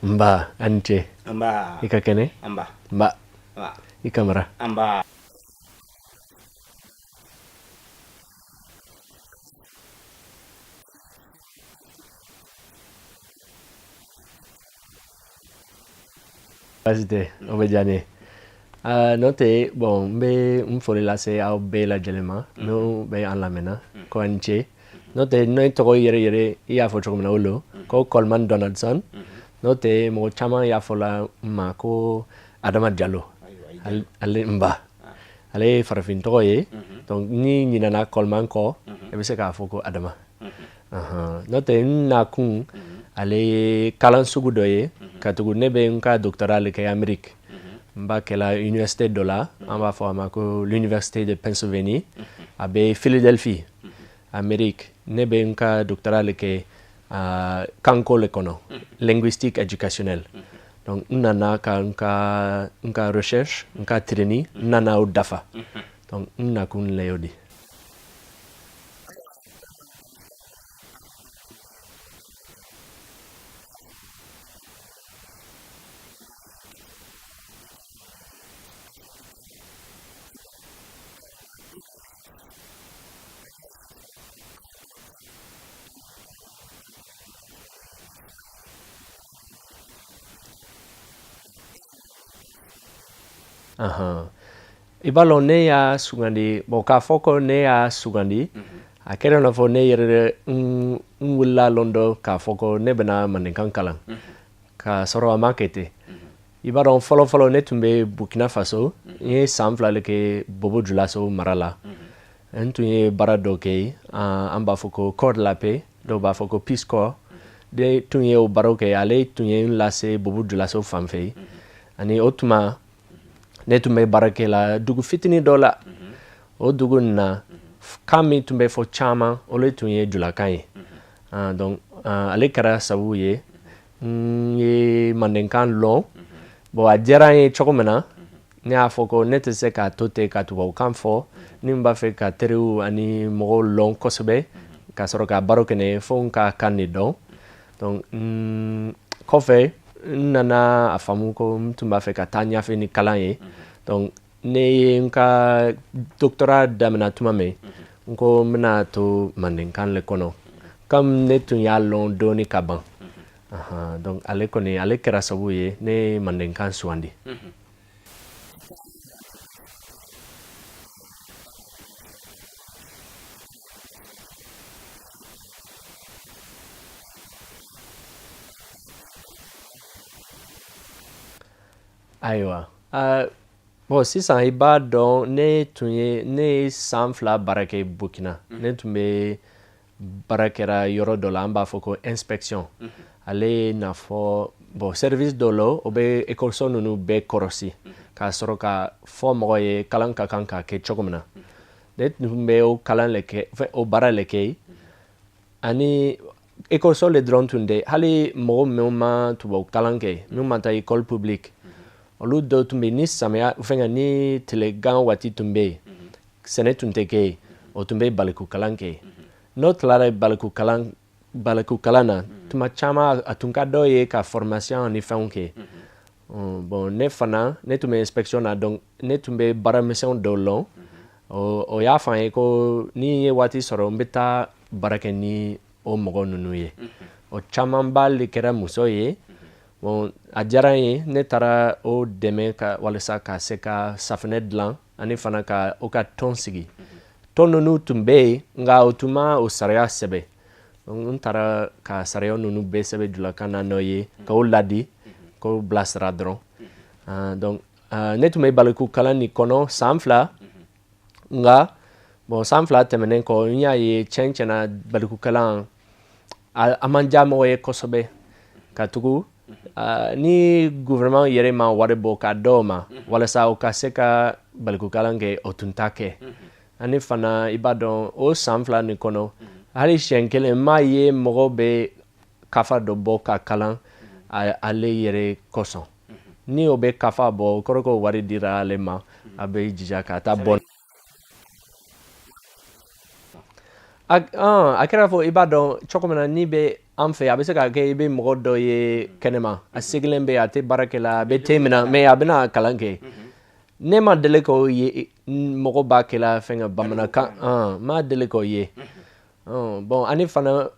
Nba, a ni ce. Nba. I ka kɛnɛ? Nba. Nba. Nba. I kamara. Nba. Baasi tɛ, o bɛ diya n ye. N'o tɛ, bon, n bɛ n foli lase aw bɛɛ lajɛlen ma minnu bɛ an lamɛnna, ko a ni ce. N'o tɛ, ne tɔgɔ yɛrɛ yɛrɛ, i y'a fɔ cogo min na, o lo ko Coleman Donaldson. N'o tɛ, mɔgɔ caman y'a fɔ la n ma ko Adama Jalo. Ale, nba, ale ye farafin tɔgɔ ye. Donc n'i ɲinɛna Coleman kɔ, i bɛ se k'a fɔ ko Adama. N'o tɛ, n nakun ale ye kalan sugu dɔ ye, katugu ne bɛ n ka doctorat le kɛ Amérique. N b'a kɛla université dɔ la, an b'a fɔ a ma ko l'Université de Pennsylvanie, a bɛ Philadelphie, Amérique. Ne bɛ n ka doctorat le kɛ kanko le kɔnɔ, linguistique éducationnelle. Donc n nana ka n ka recherche, n ka training, n nana o dafa. Donc n nakun le y'o di. I b'a lɔn, ne y'a sugandi, bon, k'a fɔ ko ne y'a sugandi, a kɛra i n'a fɔ ne yɛrɛ n wulila lon dɔ k'a fɔ ko ne bɛna mandenkan kalan, k'a sɔrɔ a ma kɛ ten. I b'a dɔn, fɔlɔ fɔlɔ, ne tun bɛ Burkina Faso. N ye san 2 le kɛ Bobo Julaso mara la. N tun ye baara dɔ kɛ yen, an b'a fɔ ko Corps de la Paix, dɔw b'a fɔ ko Peace Corps. Ne tun ye o baaraw kɛ. Ale tun ye n lase Bobo Julaso fan fɛ yen. Ani o tuma, ne tun bɛ baara kɛ la dugu fitinin dɔ la. O dugu nin na, kan min tun bɛ fɔ caman, o le tun ye julakan ye. Donc ale kɛra sababu ye n ye mandenkan lɔn. Bon, a diyara n ye cogo min na, ne y'a fɔ ko ne tɛ se k'a to ten ka tubabukan fɔ. Ni n b'a fɛ ka teriw ani mɔgɔw lɔn kosɛbɛ ka sɔrɔ ka baro kɛ ne ye, fo n ka kan de dɔn. Donc kɔfɛ, n nana a faamu ko n tun b'a fɛ ka taa ɲɛfɛ ni kalan ye. Donc ne ye n ka doctorat daminɛ tuma min, n ko n bɛna to mandenkan le kɔnɔ, comme ne tun y'a lɔn dɔɔni ka ban. Donc ale kɔni, ale kɛra sababu ye ne ye mandenkan sugandi. Ayiwa, bon, sisan i b'a dɔn, ne tun ye, ne ye san 2 baara kɛ Burkina. Ne tun bɛ baara kɛra yɔrɔ dɔ la, an b'a fɔ ko inspection. Ale ye n'a fɔ, bon, service dɔ la, o bɛ ekɔliso ninnu bɛɛ kɔrɔsi k'a sɔrɔ ka fɔ mɔgɔ ye kalan ka kan ka kɛ cogo min na. Ne tun bɛ o kalan le kɛ, o baara le kɛ. Ani ekɔliso le dɔrɔn tun tɛ, hali mɔgɔ minnu ma tubabu kalan kɛ, minnu ma taa école publique, olu dɔw tun bɛ yen, ni samiya fɛnkɛ, ni tilegan waati tun bɛ yen, sɛnɛ tun tɛ kɛ yen, o tun bɛ baliku kalan kɛ yen. N'o tilara baliku kalan na, tuma caman a tun ka dɔw ye ka formation ni fɛnw kɛ. Bon, ne fana, ne tun bɛ inspection na, donc ne tun bɛ baaramisɛnw dɔw lɔn. O y'a fɔ an ye ko ni n ye waati sɔrɔ, n bɛ taa baara kɛ ni o mɔgɔ ninnu ye. O camanba le kɛra muso ye. Bon, a diyara n ye, ne taara o dɛmɛ ka walasa ka se ka safunɛ dilan, ani fana ka o ka tɔn sigi. Tɔn ninnu tun bɛ yen, nka o tun ma o sariya sɛbɛn. N taara ka sariya ninnu bɛɛ sɛbɛn julakan na n'o ye, k'o ladi, k'o bilasira dɔrɔn. Donc ne tun bɛ baliku kalan nin kɔnɔ san 2. Nka bon, san 2 tɛmɛnen kɔ, n y'a ye tiɲɛ tiɲɛna, baliku kalan a man diya mɔgɔ ye kosɛbɛ, ka tugu ni gouvernement yɛrɛ ma wari bɔ ka dɔw ma walasa o ka se ka balikukalan kɛ, o tun t'a kɛ. Ani fana, i b'a dɔn, o san 2 nin kɔnɔ, hali siɲɛ kelen n m'a ye mɔgɔ bɛ kafa dɔ bɔ ka kalan ale yɛrɛ kosɔn. Ni o bɛ kafa bɔ, o kɔrɔ ko wari dira ale ma, a bɛ jija ka taa bɔ. A kɛra fɔ i b'a dɔn cogo min na, n'i bɛ an fɛ, a bɛ se ka kɛ i bɛ mɔgɔ dɔ ye kɛnɛma, a sigilen bɛ, a tɛ baara kɛ la, a bɛ te min na, mais a bɛna kalan kɛ. Ne ma deli k'o ye mɔgɔ b'a kɛla fɛn ka bamanankan, n ma deli k'o ye. Bon, ani fana,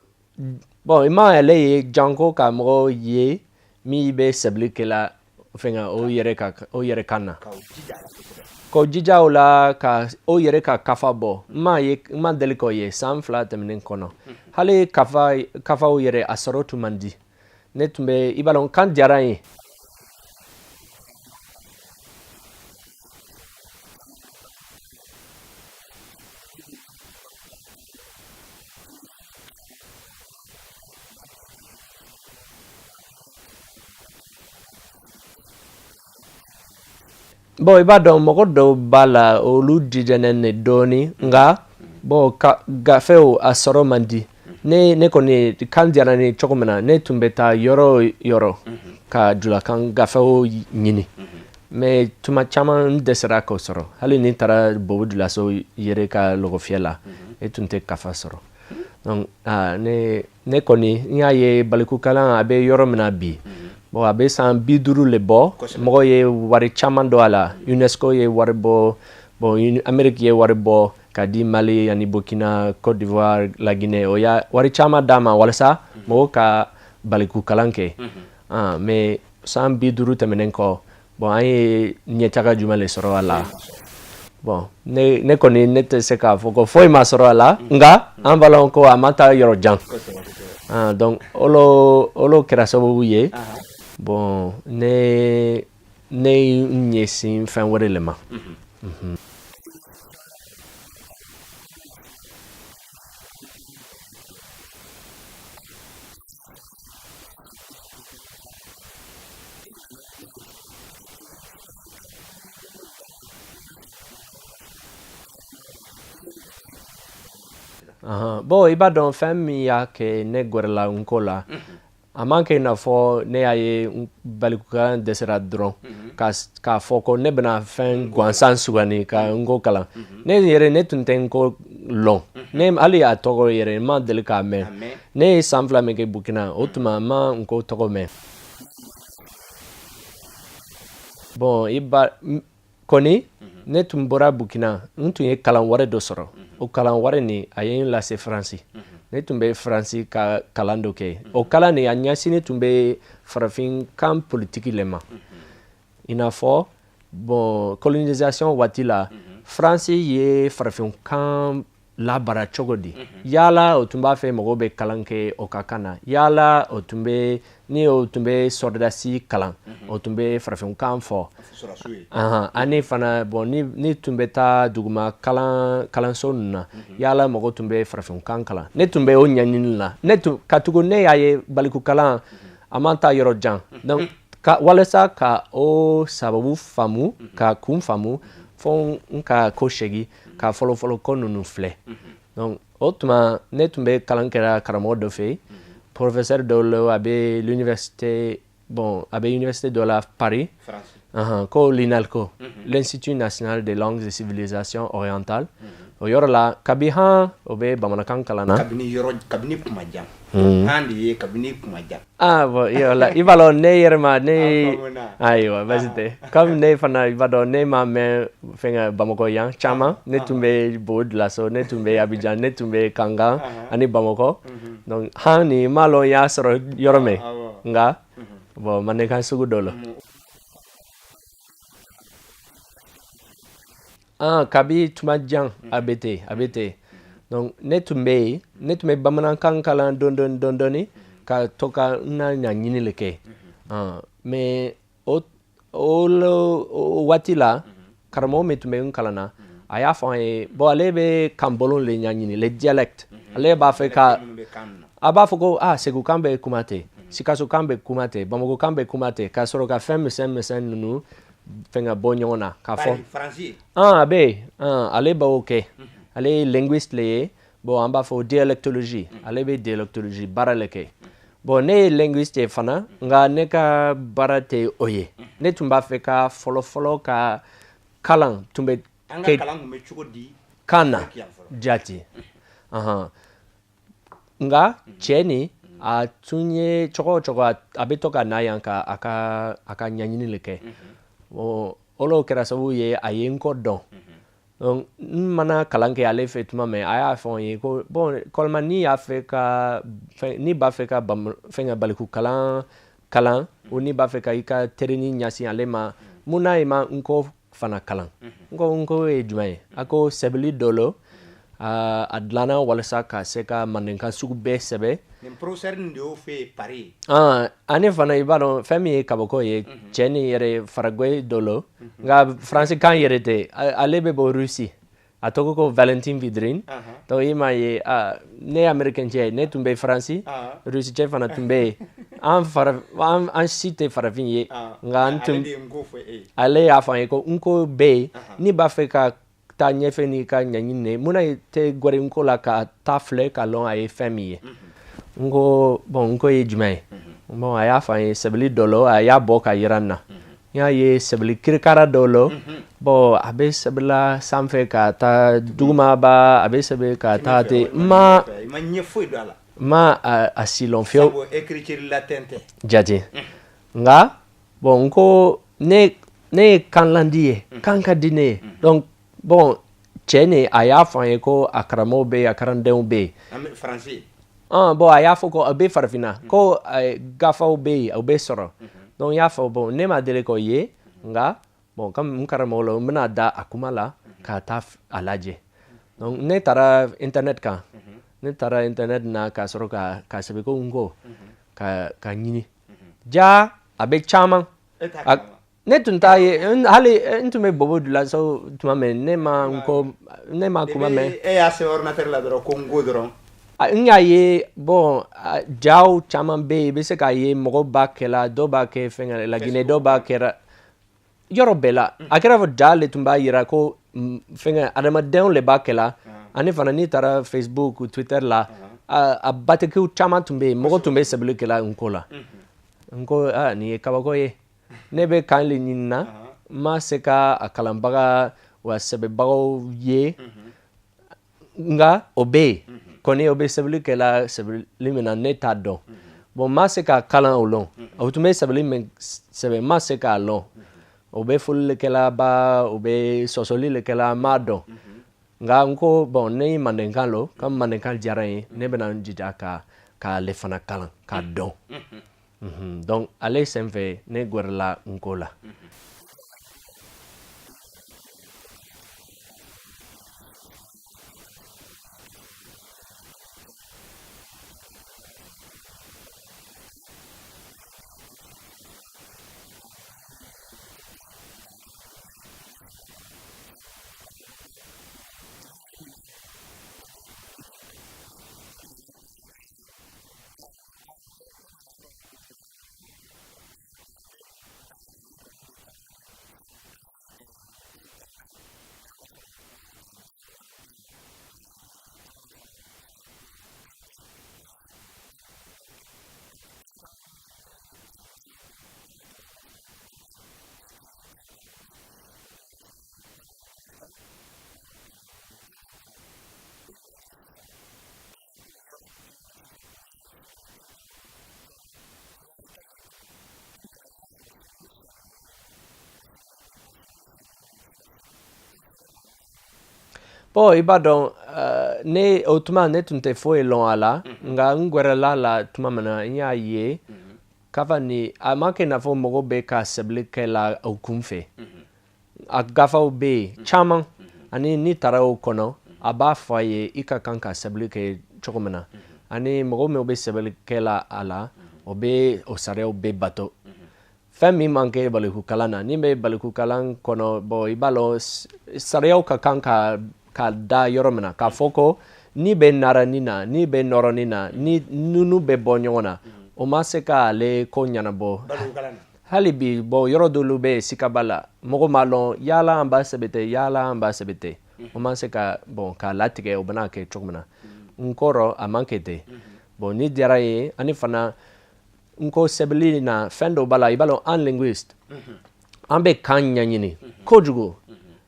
bon, i ma ale ye janko ka mɔgɔ ye min bɛ sɛbɛnni kɛla fɛn ka o yɛrɛ kan na, k'o jija o la, ka o yɛrɛ ka kafa bɔ. N ma ye, n ma deli k'o ye san 2 tɛmɛnen kɔnɔ. Hali kafa, kafaw yɛrɛ, a sɔrɔ tun man di. Ne tun bɛ, i b'a dɔn, kan diyara n ye. Bon, i b'a dɔn, mɔgɔ dɔw b'a la, olu jijalen ne dɔɔni, nka bon, ka gafew a sɔrɔ man di. Ne kɔni, kan diyara ne cogo min na, ne tun bɛ taa yɔrɔ o yɔrɔ ka julakan gafew ɲini, mais tuma caman n dɛsɛra k'o sɔrɔ. Hali ni taara Bobo Julaso yɛrɛ ka lɔgɔfiyɛ la, e tun tɛ kafa sɔrɔ. Donc ne kɔni, n y'a ye balikukalan a bɛ yɔrɔ min na bi, bon, a bɛ san 50 le bɔ. Mɔgɔ ye wari caman don a la, UNESCO ye wari bɔ, bon, Amérique ye wari bɔ ka di Mali ani Burkina, Côte d'Ivoire, la Guinée. O y'a wari caman d'a ma walasa mɔgɔw ka balikukalan kɛ. Mais san 50 tɛmɛnen kɔ, bon, an ye ɲɛtaga jumɛn le sɔrɔ a la? Bon, ne kɔni, ne tɛ se k'a fɔ ko foyi ma sɔrɔ a la, nka an b'a lɔn ko a ma taa yɔrɔ jan. Donc olo kɛra sababu ye, bon, ne ye n ɲɛsin fɛn wɛrɛ le ma. Bon, i b'a dɔn, fɛn min y'a kɛ ne gɛrɛla n ko la, a man kɛ i n'a fɔ ne y'a ye balikukalan dɛsɛra dɔrɔn k'a fɔ ko ne bɛna fɛn gansan sugandi ka n ko kalan. Ne yɛrɛ, ne tun tɛ n ko lɔn. Ne hali a tɔgɔ yɛrɛ, n ma deli k'a mɛn. Ne ye san 2 min kɛ Burkina, o tuma n ma n ko tɔgɔ mɛn. Bon, i ba kɔni, ne tun bɔra Burkina, n tun ye kalan wɛrɛ dɔ sɔrɔ. O kalan wɛrɛ nin, a ye n lase Faransi. Ne tun bɛ Faransi ka kalan dɔ kɛ. O kalan nin, a ɲɛsinni tun bɛ farafinkan politiki le ma, i n'a fɔ, bon, colonisation waati la, Faransi ye farafinkan labaara cogo di? Yala o tun b'a fɛ mɔgɔw bɛ kalan kɛ o ka kan na? Yala o tun bɛ, ni o tun bɛ sɔrɔdasi kalan, o tun bɛ farafinkan fɔ? Ani fana, bon, ni tun bɛ taa duguma kalan, kalanso ninnu na, yala mɔgɔ tun bɛ farafinkan kalan? Ne tun bɛ o ɲɛɲini la. Ne tun katugu ne y'a ye balikukalan a man taa yɔrɔ jan. Donc ka walasa ka o sababu faamu, ka kun faamu, fo n ka ko segin ka fɔlɔfɔlɔ ko ninnu filɛ. Donc o tuma, ne tun bɛ kalan kɛra karamɔgɔ dɔ fɛ yen, professeur dɔ la, a bɛ l'université, bon, a bɛ université dɔ la Paris, ko l'INALCO, l'Institut national des langues et civilisations orientales. O yɔrɔ la, kabi han, o bɛ bamanankan kalan na. Kabini yɔrɔ, kabini kuma jan han de ye, kabini kuma jan. Ah bon, yɔrɔ i b'a dɔn, ne yɛrɛ ma ne, ayiwa, basi tɛ. Comme ne fana, i b'a dɔn, ne ma mɛn fɛnkɛ Bamakɔ yan caman. Ne tun bɛ Bobo Dioulasso, ne tun bɛ Abidjan, ne tun bɛ Kankan ani Bamakɔ. Donc han nin, n m'a lɔn n y'a sɔrɔ yɔrɔ min, nka bon, mandenkan sugu dɔ la. Ah, kabi tuma jan a bɛ ten, a bɛ ten. Donc ne tun bɛ yen, ne tun bɛ bamanankan kalan dɔɔni dɔɔni dɔɔni dɔɔni, ka to ka n na ɲɛɲini le kɛ. Mais o waati la, karamɔgɔ min tun bɛ n kalan na, a y'a fɔ an ye, bon, ale bɛ kanbolo le ɲɛɲini, les dialectes. Ale b'a fɛ ka, a b'a fɔ ko ah, Segukan bɛ kuma ten, Sikasokan bɛ kuma ten, Bamakɔkan bɛ kuma ten, ka sɔrɔ ka fɛn misɛn misɛn ninnu fɛn ka bɔ ɲɔgɔn na k'a fɔ. Ah, a bɛ yen, ale b'o kɛ. Ale ye linguiste le ye. Bon, an b'a fɔ dialectologie, ale bɛ dialectologie baara le kɛ. Bon, ne ye linguiste ye fana, nka ne ka baara tɛ o ye. Ne tun b'a fɛ ka fɔlɔ-fɔlɔ ka kalan tun bɛ An ka kalan tun bɛ cogo di? Kan na jate. Nka cɛ nin a tun ye cogo o cogo a bɛ to ka na yan ka a ka ɲɛɲini le kɛ. Bon, o lo kɛra sababu ye a ye n ko dɔn. Donc n mana kalan kɛ ale fɛ tuma min, a y'a fɔ n ye ko bon, Kɔlɔma, n'i y'a fɛ ka n'i b'a fɛ ka fɛn ka baliku kalan kalan, o n'i b'a fɛ ka i ka terinin ɲɛsin ale ma, mun na i ma n ko fana kalan? N ko n ko ye jumɛn ye? A ko sɛbɛli dɔ lo, a dilanna walasa ka se ka mandenkan sugu bɛɛ sɛbɛn. Nin professeur nin de y'o fɛ yen Paris. Ani fana i b'a dɔn fɛn min ye kabako ye, cɛ nin yɛrɛ faragwe dɔ lo, nka faransikan yɛrɛ tɛ, ale bɛ bɔ Russie, a tɔgɔ ko Valentin Vidrine. Donc i m'a ye, ne ye américain cɛ, ne tun bɛ Faransi, Russie cɛ fana tun bɛ yen, an si tɛ farafin ye, nka an tun ale y'a fɔ an ye ko n ko bɛ yen, n'i b'a fɛ ka taa ɲɛfɛ n'i ka ɲɛɲini ye, mun na tɛ gɛrɛ n ko la ka taa filɛ ka lɔn a ye fɛn min ye? N ko bon, n ko ye jumɛn ye? Bon, a y'a fɔ an ye sɛbɛli dɔ lo, a y'a bɔ ka yira n na, n y'a ye sɛbɛli kirikara dɔ lo. Bon, a bɛ sɛbɛla sanfɛ ka taa duguma ba, a bɛ sɛbɛn ka taa ten, n ma i ma ɲɛ foyi don a la, n ma a si lɔn fiyewu. Sabu écriture latin tɛ. Jate, nka bon, n ko ne ye kanlandi ye, kan ka di ne ye. Donc bon, cɛ nin a y'a fɔ an ye ko a karamɔgɔw bɛ yen, a kalandenw bɛ yen. Faransi. Bon, a y'a fɔ ko a bɛ farafinna, ko gafaw bɛ yen, o bɛ sɔrɔ. Donc n y'a fɔ bon, ne ma deli k'o ye, nka bon, comme n karamɔgɔ la, n bɛna da a kuma la ka taa a lajɛ. Donc ne taara internet kan, ne taara internet na ka sɔrɔ ka sɛbɛn ko n ko ka ɲini, ja a bɛ caman. Ne tun t'a ye hali n tun bɛ Bobo Dioulasso tuma min, ne ma n ko ne ma kuma mɛn. E y'a sɛbɛn ordinateur la dɔrɔn ko n ko dɔrɔn. N y'a ye bon, jaw caman bɛ yen, i bɛ se k'a ye mɔgɔw b'a kɛla, dɔw b'a kɛ fɛn Laginɛ, dɔw b'a kɛra yɔrɔ bɛɛ la. A kɛra fɔ ja le tun b'a yira ko fɛn adamadenw le b'a kɛla. Ani fana n'i taara Facebook, Twitter la, a batikiw caman tun bɛ yen, mɔgɔ tun bɛ sɛbɛnni kɛla n ko la. N ko nin ye kabako ye. Ne bɛ kan le ɲinina, n ma se ka a kalanbaga wa sɛbɛnbagaw ye, nka o bɛ yen kɔni, o bɛ sɛbɛnni kɛla sɛbɛnni min na, ne t'a dɔn. Bon, n ma se ka kalan o lɔn, o tun bɛ sɛbɛnni min sɛbɛn, n ma se k'a lɔn, o bɛ foli kɛla ba, o bɛ sɔsɔli le kɛla, n m'a dɔn. Nka n ko bon, ne ye mandenkan lo, comme mandenkan diyara n ye, ne bɛna n jija k'ale fana kalan k'a dɔn. Donc ale senfɛ ne gɛrɛla n ko la. Bon, i b'a dɔn, ne o tuma ne tun tɛ foyi lɔn a la, nka n gɛrɛla la tuma min na, n y'a ye kafa ni a ma kɛ i n'a fɔ mɔgɔw bɛ ka sɛbɛnni kɛ la o kun fɛ. A gafaw bɛ yen caman, ani n'i taara o kɔnɔ, a b'a fɔ a ye i ka kan ka sɛbɛnni kɛ cogo min na, ani mɔgɔ min bɛ sɛbɛnni kɛ la a la, o bɛ o sariyaw bɛɛ bato. Fɛn min man kɛ balikukalan na, ni bɛ balikukalan kɔnɔ, bon, i b'a lɔn sariyaw ka kan ka da yɔrɔ min na, k'a fɔ ko ni bɛ nara nin na, ni bɛ nɔrɔ nin na, ni nunu bɛ bɔ ɲɔgɔn na, o ma se k'ale ko ɲɛnabɔ. Hali bi, bon, yɔrɔ dɔw bɛ yen Sikaba la, mɔgɔ m'a lɔn yala an b'a sɛbɛn ten, yala an b'a sɛbɛn ten, o ma se ka bon k'a latigɛ o bɛna kɛ cogo min na. N kɔrɔ a man kɛ ten. Bon, ni diyara ye, ani fana n ko sɛbɛnni na fɛn dɔ b'a la, i b'a lɔn an linguiste, an bɛ kan ɲɛɲini kojugu.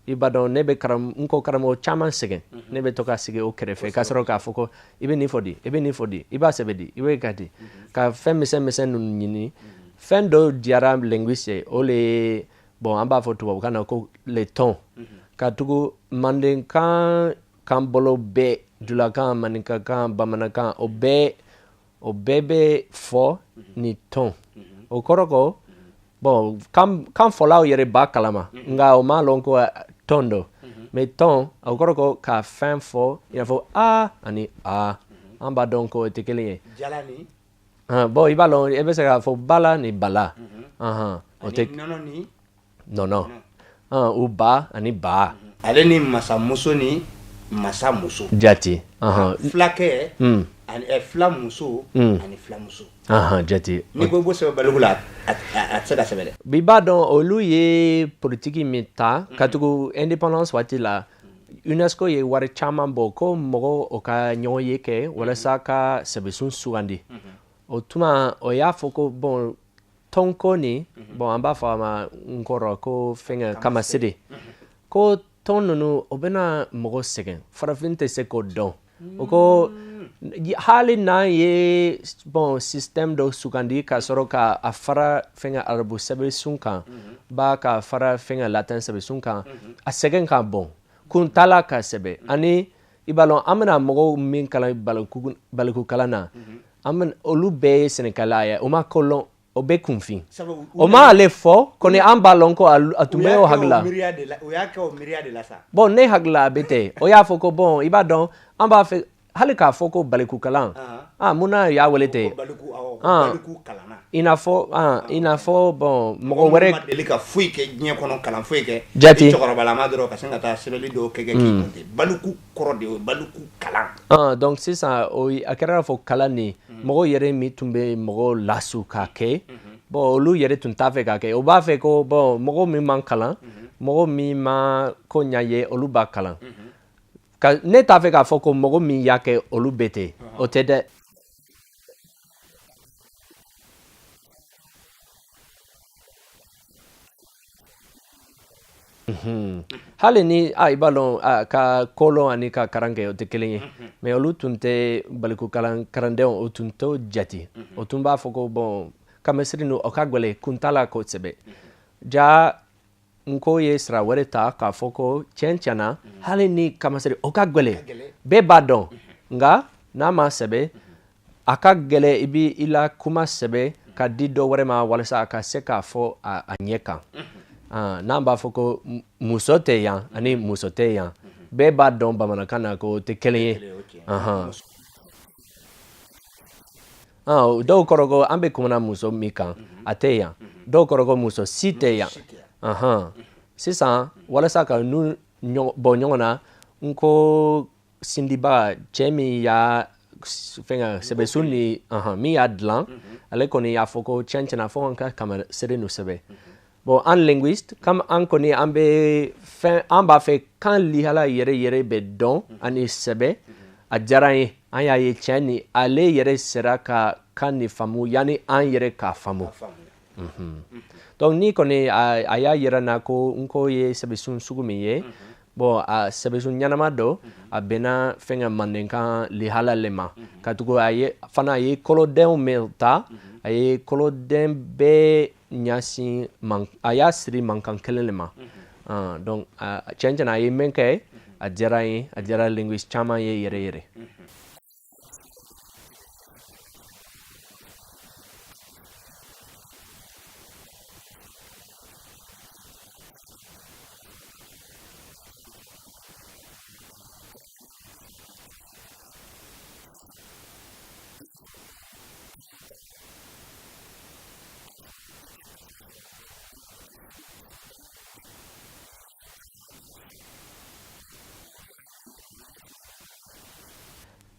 I b'a dɔn, ne bɛ n ko karamɔgɔ caman sɛgɛn. Ne bɛ to ka sigi o kɛrɛfɛ ka sɔrɔ k'a fɔ ko i bɛ nin fɔ di, i bɛ nin fɔ di, i b'a sɛbɛn di, i bɛ ka di, ka fɛn misɛn misɛn ninnu ɲini. Fɛn dɔ diyara linguiste ye, o le ye, bon, an b'a fɔ tubabukan na ko les tons, ka tugu mandenkan kan bolo bɛɛ, julakan, maninkakan, bamanankan, o bɛɛ bɛ fɔ ni ton. O kɔrɔ ko, bon, kan fɔlaw yɛrɛ b'a kalama, nka o m'a lɔn ko ton do. Mais ton, o kɔrɔ ko ka fɛn fɔ i n'a fɔ a ani a, an b'a dɔn ko o tɛ kelen ye. Jala ni Bon, i b'a lɔn, i bɛ se k'a fɔ bala ni bala. O tɛ nɔnɔ ni nɔnɔ, u ba ani ba. Ale ni masamuso ni masamuso. Jati. Fulakɛ ani fila muso ani filamuso. Jati. N'i ko i b'o sɛbɛn baliku la, a tɛ se ka sɛbɛn dɛ. I b'a dɔn, olu ye politiki min ta ka tugu indépendance waati la, UNESCO ye wari caman bɔ ko mɔgɔw o ka ɲɔgɔn ye kɛ walasa ka sɛbɛnsun sugandi. O tuma, o y'a fɔ ko, bon, tɔnko nin, bon, an b'a fɔ a ma n kɔrɔ ko fɛngɛ kamasiri, ko tɔn ninnu, o bɛna mɔgɔ sɛgɛn, farafin tɛ se k'o dɔn. O ko hali n'an ye, bon, système dɔ sugandi ka sɔrɔ ka a fara fɛngɛ arabu sɛbɛnsun kan, ba ka fara fɛngɛ latin sɛbɛnsun kan, a sɛgɛn ka bon, kun t'a la ka sɛbɛn. Ani i b'a lɔn, an bɛna mɔgɔw min kalan balikukalan na, an bɛna olu bɛɛ ye sɛnɛkɛla ye, o ma ko lɔn, o bɛ kunfin. O ma ale fɔ kɔni, an b'a lɔn ko a tun bɛ o hakili la. O y'a kɛ o miiriya de la sa. Bon, ne hakili la, a bɛ ten. O y'a fɔ ko, bon, i b'a dɔn, an b'a fɛ hali k'a fɔ ko balikukalan, ah, mun na y'a wele ten? Baliku, awɔ, baliku kalanna. I n'a fɔ, bon, mɔgɔ wɛrɛ ma deli ka foyi kɛ diɲɛ kɔnɔ, kalan foyi kɛ. Jati. I cɛkɔrɔbalama dɔrɔn ka sin ka taa sɛbɛnni dɔw kɛ k'i kun ten. Baliku kɔrɔ de ye baliku kalan. Ah, donc sisan, o a kɛra fɔ kalan nin, mɔgɔw yɛrɛ min tun bɛ mɔgɔw lasu k'a kɛ, bon, olu yɛrɛ tun t'a fɛ k'a kɛ. O b'a fɛ ko, bon, mɔgɔ min man kalan, mɔgɔ min ma ko ɲɛ ye, olu b'a kalan. Ka ne t'a fɛ k'a fɔ ko mɔgɔ min y'a kɛ, olu bɛ ten, o tɛ dɛ. Hali ni a i b'a lɔn, a ka kolon ani ka karan kɛ, o tɛ kelen ye. Mais olu tun tɛ balikukalan karandenw, o tun t'o jate. O tun b'a fɔ ko, bon, kamasiri ninnu, o ka gwɛlɛ, kun t'a la kosɛbɛ. Ja n ko ye sira wɛrɛ ta k'a fɔ ko tiɲɛ tiɲɛna, hali ni kamasiri o ka gwɛlɛ, bɛɛ b'a dɔn, nka n'a ma sɛbɛ, a ka gwɛlɛ. I bɛ i la kuma sɛbɛ ka di dɔ wɛrɛ ma walasa a ka se k'a fɔ a ɲɛ kan. N'an b'a fɔ ko muso tɛ yan ani muso tɛ yan, bɛɛ b'a dɔn bamanankan na ko o tɛ kelen ye. Dɔw kɔrɔ ko an bɛ kumana muso min kan, a tɛ yan. Dɔw kɔrɔ ko muso si tɛ yan. Sisan, walasa ka nu bɔ ɲɔgɔn na, n ko sindiba cɛ min y'a fɛngɛ sɛbɛsun ni min y'a dilan, ale kɔni y'a fɔ ko tiɲɛ tiɲɛna, fo an ka kamasere nu sɛbɛ. Bon, an linguiste comme an kɔni, an bɛ fɛn, an b'a fɛ kan lihala yɛrɛ yɛrɛ bɛ dɔn ani sɛbɛ. A diyara an ye, an y'a ye tiɲɛ ni ale yɛrɛ sera ka kan ni faamu yanni an yɛrɛ k'a faamu. Donc ni kɔni a y'a yira n na ko n ko ye sɛbɛsun sugu min ye, bon, a sɛbɛsun ɲɛnama dɔ, a bɛnna fɛnkɛ mandenkan lihala le ma. Ka tugu a ye fana, a ye kolodenw min ta, a ye koloden bɛɛ ɲɛsin man, a y'a siri mankan kelen le ma. Donc tiɲɛ tiɲɛna, a ye min kɛ, a diyara n ye, a diyara linguiste caman ye yɛrɛ yɛrɛ.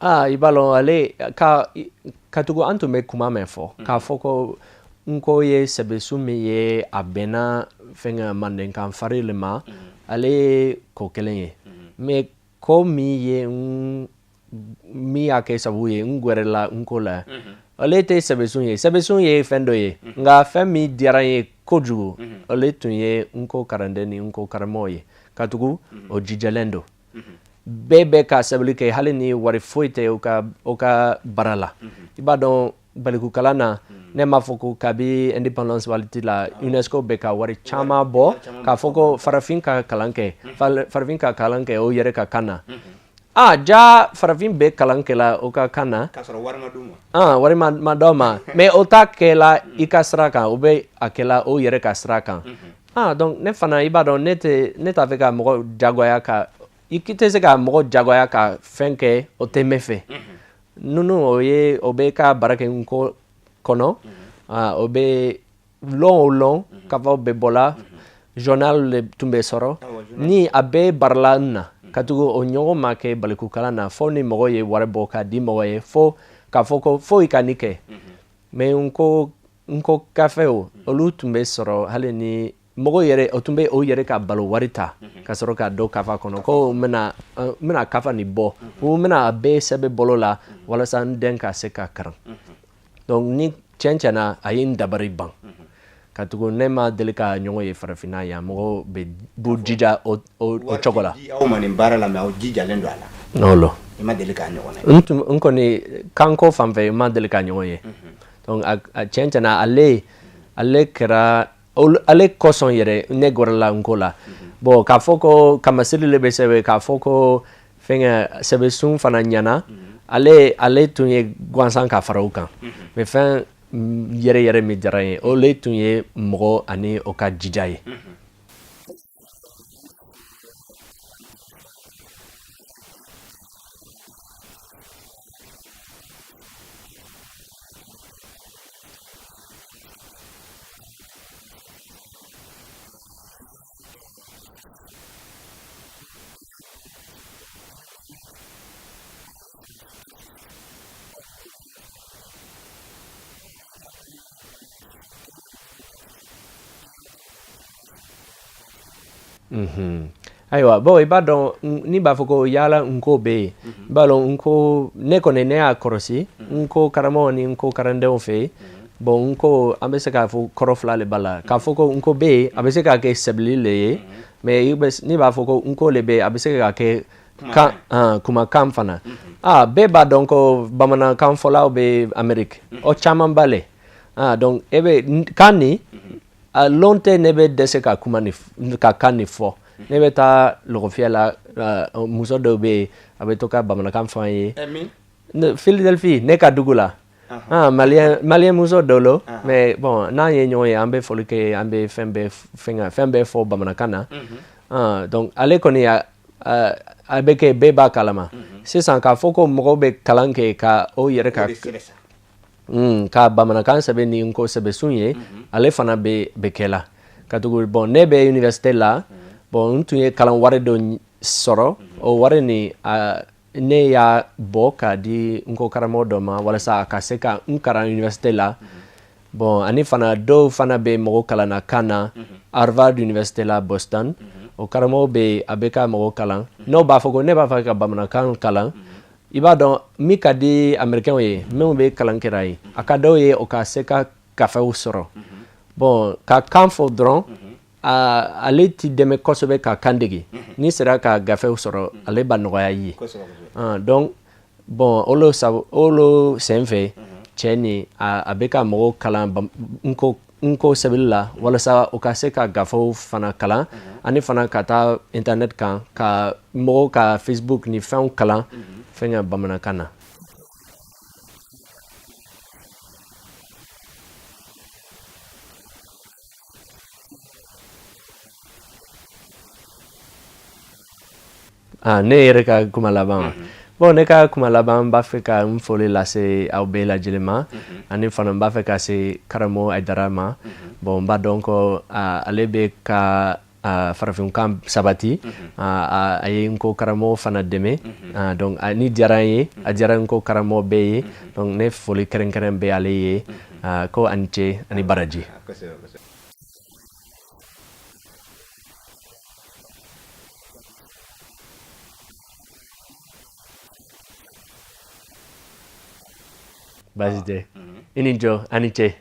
Ah, i b'a lɔn, ale ka katugu an tun bɛ kuma min fɔ k'a fɔ ko n ko ye sɛbɛsun min ye, a bɛnna fɛnkɛ mandenkan fari le ma, ale ye ko kelen ye. Mais ko min ye n min y'a kɛ sababu ye n gwɛrɛla n ko la, ale tɛ sɛbɛsun ye. Sɛbɛsun ye fɛn dɔ ye, nka fɛn min diyara n ye kojugu, ale tun ye n ko karanden ni n ko karamɔgɔ ye. Katugu o jijalen don. Bɛɛ bɛ ka sɛbɛnni kɛ, hali ni wari foyi tɛ o ka baara la. I b'a dɔn, balikukalan na, ne m'a fɔ ko kabi indépendance waati la, UNESCO bɛ ka wari caman bɔ k'a fɔ ko farafin ka kalan kɛ, farafin ka kalan kɛ o yɛrɛ ka kan na. Ah, ja farafin bɛ kalan kɛla o ka kan na. K'a sɔrɔ wari ma d'u ma. Ah, wari ma d'aw ma, mais o t'a kɛla i ka sira kan, o bɛ a kɛla o yɛrɛ ka sira kan. Ah, donc ne fana, i b'a dɔn, ne tɛ, ne t'a fɛ ka mɔgɔ jagoya ka, i tɛ se ka mɔgɔ jagoya ka fɛn kɛ o tɛ min fɛ. Ninnu o ye o bɛ ka baara kɛ nko kɔnɔ. Ah, o bɛ lon o lon kafaw bɛ bɔla, journal le tun bɛ sɔrɔ ni a bɛɛ barala n na, katugu o ɲɔgɔn ma kɛ balikukalan na fo ni mɔgɔ ye wari bɔ k'a di mɔgɔ ye, fo k'a fɔ ko foyi ka nin kɛ. Mais n ko kafe o, olu tun bɛ sɔrɔ hali ni mɔgɔ yɛrɛ o tun bɛ o yɛrɛ ka balo wari ta ka sɔrɔ ka don kafa kɔnɔ, ko n bɛna kafa nin bɔ, n bɛna a bɛɛ sɛbɛn bolo la walasa n den ka se ka kalan. Donc ni tiɲɛ tiɲɛ na, a ye n dabari ban, katugu ne ma deli ka ɲɔgɔn ye farafinna yan, mɔgɔw bɛ b'u jija o cogo la. Wari ti di aw ma nin baara la, mais aw jijalen don a la. Non. I ma deli k'a ɲɔgɔn ye. N tun n kɔni kanko fan fɛ, n ma deli ka ɲɔgɔn ye. Donc a tiɲɛ tiɲɛ na, ale kɛra ale kosɔn yɛrɛ ne gɔrɛla n ko la. Bon, k'a fɔ ko kamasiri le bɛ sɛbɛn, k'a fɔ ko fɛnkɛ sɛbɛnsun fana ɲɛna, ale tun ye gansan ka fara o kan. Mais fɛn yɛrɛ yɛrɛ min diyara n ye, o le tun ye mɔgɔ ani o ka jija ye. Ayiwa, bon, i b'a dɔn, n'i b'a fɔ ko yala nko bɛ yen, i b'a dɔn, nko ne kɔni, ne y'a kɔlɔsi nko karamɔgɔ ni nko kalandenw fɛ yen. Bon, nko, an bɛ se k'a fɔ kɔrɔ fila de b'a la. K'a fɔ ko nko bɛ yen, a bɛ se k'a kɛ sɛbɛli le ye, mais i bɛ n'i b'a fɔ ko nko le bɛ yen, a bɛ se k'a kɛ kan, kumakan fana. Ah, bɛɛ b'a dɔn ko bamanankan fɔlaw bɛ Amérique, o caman ba le. Ah, donc e bɛ kan nin a lɔn tɛ, ne bɛ dɛsɛ ka kuma ni ka kan nin fɔ. Ne bɛ taa lɔgɔfiyɛ la, muso dɔw bɛ yen, a bɛ to ka bamanankan fɔ an ye. Min? Philadelphie, ne ka dugu la. Ah, malien muso dɔ lo. Mais bon, n'an ye ɲɔgɔn ye, an bɛ foli kɛ, an bɛ fɛn bɛɛ fɛn fɛn bɛɛ fɔ bamanankan na. Ah, donc ale kɔni a bɛ kɛ bɛɛ b'a kalama sisan k'a fɔ ko mɔgɔw bɛ kalan kɛ ka o yɛrɛ ka O de sɛbɛ sa. Ka bamanankan sɛbɛn ni nko sɛbɛnsun ye, ale fana bɛ kɛ la. Katugu bon, ne bɛ université la. Bon, n tun ye kalan wari dɔ sɔrɔ, o wari nin a, ne y'a bɔ k'a di nko karamɔgɔ dɔ ma walasa a ka se ka n kalan université la. Bon, ani fana dɔw fana bɛ mɔgɔ kalanna kan na Harvard Université la Boston. O karamɔgɔ bɛ yen, a bɛ ka mɔgɔ kalan. N'o b'a fɔ ko ne b'a fɛ ka bamanankan kalan, i b'a dɔn min ka di américain ye, minnu bɛ kalan kɛra yen, a ka dɔw ye o ka se ka gafew sɔrɔ. Bon, ka kan fɔ dɔrɔn, ale ti dɛmɛ kosɛbɛ ka kan dege. N'i sera ka gafew sɔrɔ, ale b'a nɔgɔya i ye. Kosɛbɛ kosɛbɛ. Ah, donc bon, olu sabu olu sen fɛ, cɛ ni a bɛ ka mɔgɔw kalan nko sɛbɛnni la walasa u ka se ka gafew fana kalan, ani fana ka taa internet kan ka mɔgɔw ka Facebook ni fɛnw kalan fɛn ka bamanankan na. Ah, ne yɛrɛ ka kuma laban wa? Bon, ne ka kuma laban, n b'a fɛ ka n foli lase aw bɛɛ lajɛlen ma, ani fana n b'a fɛ ka se karamɔgɔ Hayidara ma. Bon, n b'a dɔn ko ale bɛ ka farafinkan sabati. A ye n ko karamɔgɔ fana dɛmɛ. Donc ni diyara n ye, a diyara n ko karamɔgɔ bɛɛ ye. Donc ne foli kɛrɛnkɛrɛn bɛ ale ye. Ko ani ce ani baraji. Kosɛbɛ kosɛbɛ. Baasi tɛ, i ni jɔ, ani ce.